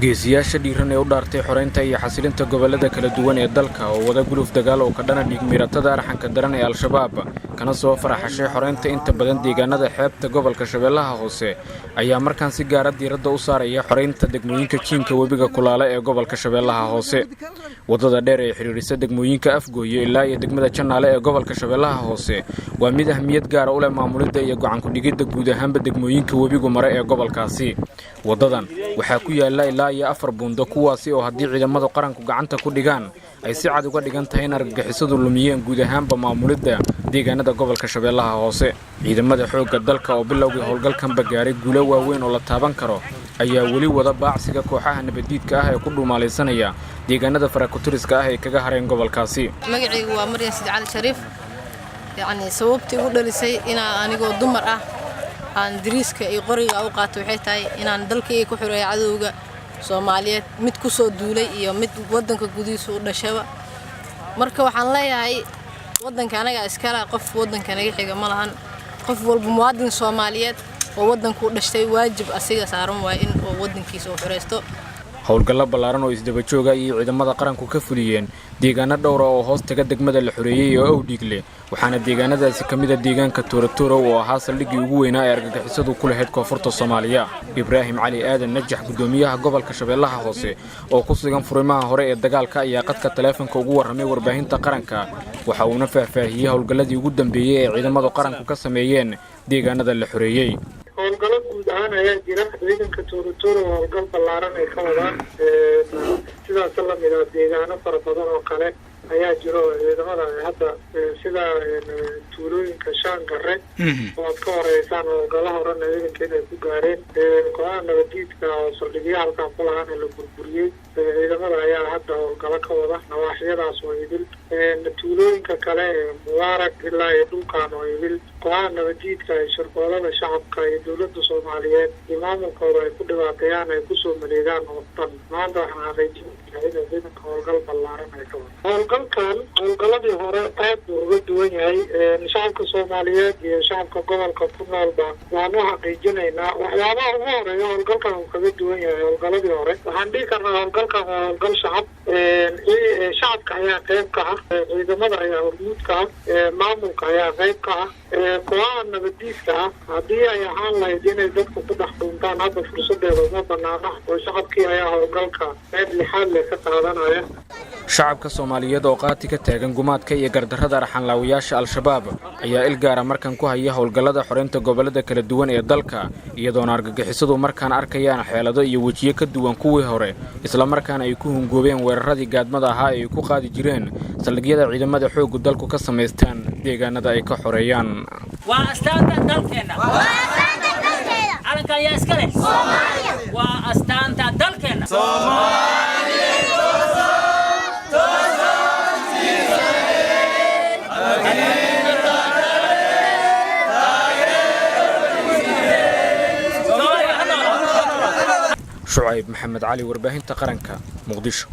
Geesiyaasha dhiiran ee u dhaartay xoreynta iyo xasilinta gobollada kala duwan ee dalka oo wada guluf dagaal oo ka dhana dhiigmiiratada arxanka daran ee Al-Shabaab, kana soo faraxashay xoreynta inta badan deegaanada xeebta gobolka Shabeellaha Hoose, ayaa markaan si gaara diiradda u saaraya xoreynta degmooyinka jiinka webiga Kulaale ee gobolka Shabeellaha Hoose. Waddada dheer ee xidhiidhisa degmooyinka Afgooye ilaa iyo degmada Jannaale ee gobolka Shabeellaha Hoose waa mid ahmiyad gaara u leh maamulidda iyo go'aan ku-dhigidda guud ahaanba degmooyinka webigu mare ee gobolkaasi. Waddadan waxaa ku yaalla ilaa iyo afar buundo, kuwaasi oo haddii ciidamada qaranku gacanta ku dhigaan ay si cad uga dhigan tahay in argagixisadu lumiyeen guud ahaanba maamulidda deegaanada gobolka Shabeellaha Hoose. Ciidamada xoogga dalka oo bilowgii howlgalkanba gaaray guulo waaweyn oo la taaban karo ayaa weli wada baacsiga kooxaha nabaddiidka ah ee ku dhumaalaysanaya deegaanada farakutiriska ah ee kaga hareen gobolkaasi. Magacaygu waa Maryan Sid Cali Shariif. Yacni, sababtii igu dhalisay inaan anigoo dumar ah aan dariiska iyo qoriga u qaato waxay tahay inaan dalkayga ku xoreeyo cadowga Soomaaliyeed, mid ku soo duulay iyo mid waddanka gudihiisa u dhashaba. Marka waxaan leeyahay, waddanka anaga iskala, qof waddanka naga xiga ma lahan. Qof walba muwaadin Soomaaliyeed oo waddanka u dhashtay waajib asiga saaran waay in uu waddankiisa u xoreysto. Howlgallo ballaaran oo isdaba jooga ayay ciidamada qaranku ka fuliyeen deegaano dhowra oo hoos taga degmada la xoreeyey oo Awdhiigle, waxaana deegaanadaasi ka mid a deegaanka Tooratoorow oo ahaa saldhiggii ugu weynaa ee argagixisadu ku lahayd koonfurta Soomaaliya. Ibraahim Cali Aadan Najax, guddoomiyaha gobolka Shabeellaha Hoose oo ku sugan furimaha hore ee dagaalka, ayaa qadka taleefonka ugu warramay warbaahinta qaranka. Waxa uuna faahfaahiyey howlgalladii ugu dambeeyey ee ciidamadu qaranku ka sameeyeen deegaanada la xoreeyey. Howlgallo guud ahaan ayaa jira. Ciidanka Tooratooro howlgal ballaaran ay ka wadaan, sidaas lamid ah deegaano fara badan oo kale ayaa jiro oo ciidamada hadda, sida tuulooyinka Shaangare oo aad ka horeysaan, howlgallo horena ciidanka inay ku gaareen kooxaha nabadiidka oo saldhigyo halkaa ku lahaana la burburiyey. Ciidamada ayaa hadda howlgallo ka wada nawaaxiyadaas oo idil, tuulooyinka kale ee Mubaarag ilaa iyo dhulkaan oo idil. Kooxaha nabadiidka ay shirqoolada shacabka iyo dowladda Soomaaliyeed iyo maamulkooda ay ku dhibaateeyaan, ay kusoo maleegaan oo dhan, maanta waxaan xaqiijinayaa in ciidanka howlgal ballaaran ay ka wada. Howlgalkan howlgalladii hore aad buu uga duwan yahay. Shacabka Soomaaliyeed iyo shacabka gobolka ku noolba waan u xaqiijinaynaa waxyaabaha ugu horeeya howlgalkan uu kaga duwan yahay howlgalladii hore. Waxaan dhihi karnaa howlgalkan waa howlgal shacab. Shacabka ayaa qayb ka ah, ciidamada ayaa hormuud ka ah, maamulka ayaa qayb ka ah. Kooxaha nabadiidka ah haddii ay ahaan lahayd inay dadku ku dhex dhuuntaan, hadda fursadeeda uma banaana oo shacabkii ayaa howlgalka qayb lixaad leh ka qaadanaya. Shacabka Soomaaliyeed oo qaati ka taagan gumaadka iyo gardarrada arxanlaawayaasha Al-Shabaab ayaa il gaara markan ku haya howlgallada xoreynta gobollada kala duwan ee dalka, iyadoona argagixisadu markaan arkayaan xeelado iyo wejiyo ka duwan kuwii hore, islamarkaana ay ku hungoobeen weeraradii gaadmada ahaa ee ay ku qaadi jireen saldhigyada ciidamada xooggu dalku ka samaystaan deegaanada ay ka xoreeyaan. Waa astaanta dalkeenna. Calankan ayaa iska leh, waa astaanta dalkeenna. Soomaaliya ha noolaato. Shucayb Maxamed Cali, warbaahinta qaranka, Muqdisho.